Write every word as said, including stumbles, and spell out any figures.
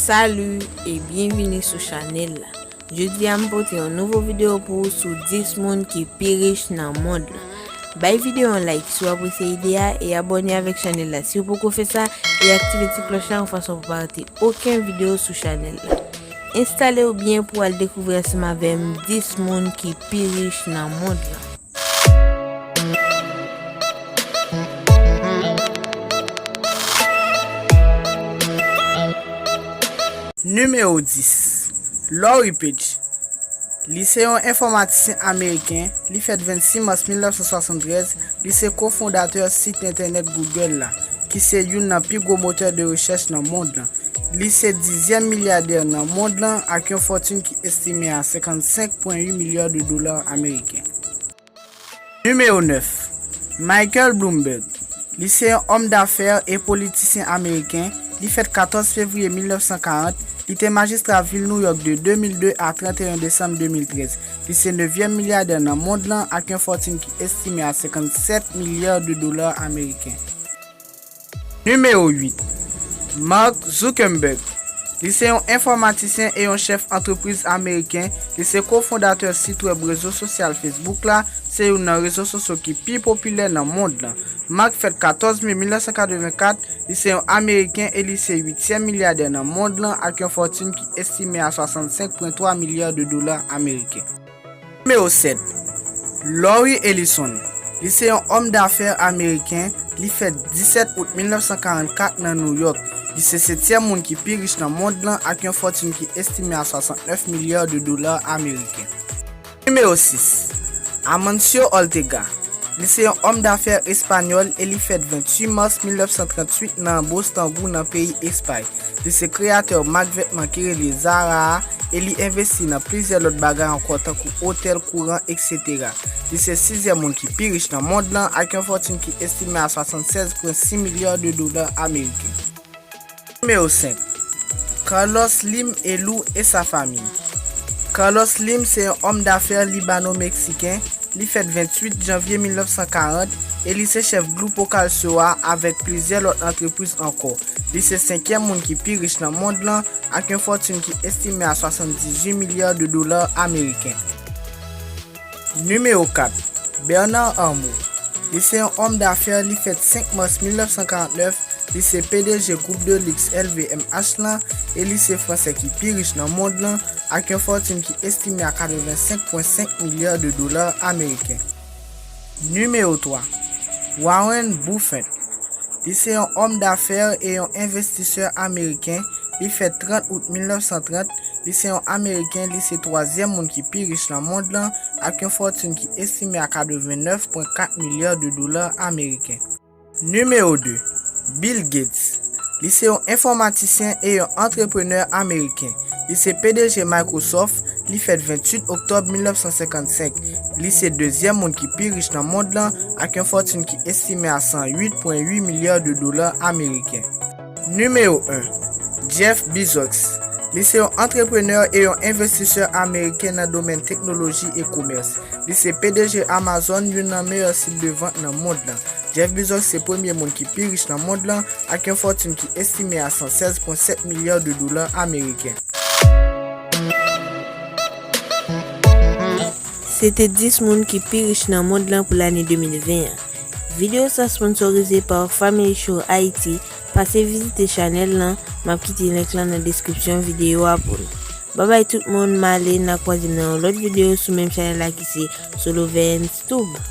Salut e byenvini sou chanèl la. Jodi a m pote yon nouvo videyo pou ou sou dis moun ki pi rich nan mond lan. Bay videyo yon like si w apresye ide a e abòne avèk chanèl la si w poko fè sa e aktive ti klòch la yon fason pou pa rate okenn videyo sou chanèl la. Enstale w byen pou w al dekouvri ansanm avè m dis moun ki pi rich nan mond lan. Nimewo dis, Larry Page. Li se yon enfòmatisyen ameriken. Li fèt vennsis mas mil nèf san swasanntrèz. Li se kofondatè sit entènèt Google la, ki se youn nan pi gwo motè de rechèch nan mond lan. Li se dizyèm milyadè nan mond lan ak yon fòtin ki estime a senkannsenk pwen uit milya de dola ameriken. Nimewo nèf, Michael Bloomberg. Li se yon òm dafè e politisyen ameriken. Li fèt katòz fevriye mil nèf san karant. Li te majistra vil New York de de mil de a trannteyen desanm de mil trèz. Li se nevyèm milyadè nan mond lan ak yon fòtin ki estime a senkannsèt milya de dola ameriken. Nimewo uit, Mark Zuckerberg. Li se yon enfòmatisyen e yon chèf antrepriz ameriken. Li se kofondatè sit wèb rezo sosyal Facebook la. Se youn nan rezo sosyo ki pi popilè nan mond lan. Mark fèt katòz me mil nèf san katrevenkat. Li se yon ameriken e li se uityèm milyadè nan mond lan ak yon fòtin ki estime a swasannsenk pwen twa milya de dola ameriken. Nimewo sèt, Larry Ellison. Li se yon òm dafè ameriken. Li fèt disèt out mil nèf san karannkat nan New York. Li se setyèm moun ki pi rich nan mond lan ak yon fòtin ki estime a swasantnèf milya de dola ameriken. Nimewo sis, Amancio Ortega. Li se yon òm dafè espanyòl e li fèt venntuit mas mil nèf san trantuit nan Bostangou nan peyi Espay. Li se kreyatè mak vètman ki rele Zara a e li envesti nan plizyè lòt bagay ankò tankou otèl, kouran, etsetera. Li se sizyèm moun ki pi rich nan mond lan ak yon fòtin ki estime a swasanntsèz pwen sis milya de dola ameriken. Nimewo senk, Carlos Slim et Lou et sa famille. Carlos Slim se yon òm dafè libano-meksiken. Li fèt venntuit janvye mil nèf san karant e li se chèf Grupo Calcio a avèk plizyè lòt antrepriz ankò. Li se senkyèm moun ki pi rich nan mond lan ak yon fòtin ki estime a swasanndizuit milya de dola ameriken. Nimewo kat, Bernard Arnault. Li se yon òm dafè, li fèt senk mas mil nèf san karantnèf, li se P D G gwoup de liks L V M H lan e li se fransè ki pi rich nan mond lan ak yon fòtin ki estime a katrevensenk pwen senk milya de dola ameriken. Nimewo twa, Warren Buffett. Li se yon òm dafè e yon envestisè ameriken. Li fèt trant out mil nèf san trant. Li se yon ameriken, li se twazyèm moun ki pi rich nan mond lan ak yon fòtin ki estime a katrevennèf pwen kat milya de dola ameriken. Nimewo de, Bill Gates. Li se yon enfòmatisyen e yon antreprenè ameriken. Li se P D G Microsoft. Li fèt venntuit oktòb mil nèf san senkannsenk. Li se dezyèm moun ki pi rich nan mond lan ak yon fòtin ki estime a san uit pwen uit milya de dola ameriken. Nimewo en, Jeff Bezos. Li se yon antreprenè e yon envestisè ameriken nan domèn teknoloji e komès. Li se P D G Amazon, youn nan meyè sit de vant nan mond lan. Jeff Bezos se premye moun ki pi rich nan mond lan ak yon fòtin ki estime a san sèz pwen sèt milya de dola ameriken. Se te dis moun ki pi rich nan mond lan pou lane de mil ven an. Videyo sa sponsorize pa Family Show Haiti. Pase vizite chanèl lan, m ap kite link lan nan deskripsyon videyo a pou nou. Babay tout moun, m ale, n a kwaze m nan yon lòt videyo sou menm chanèl la ki se Solovens Tube.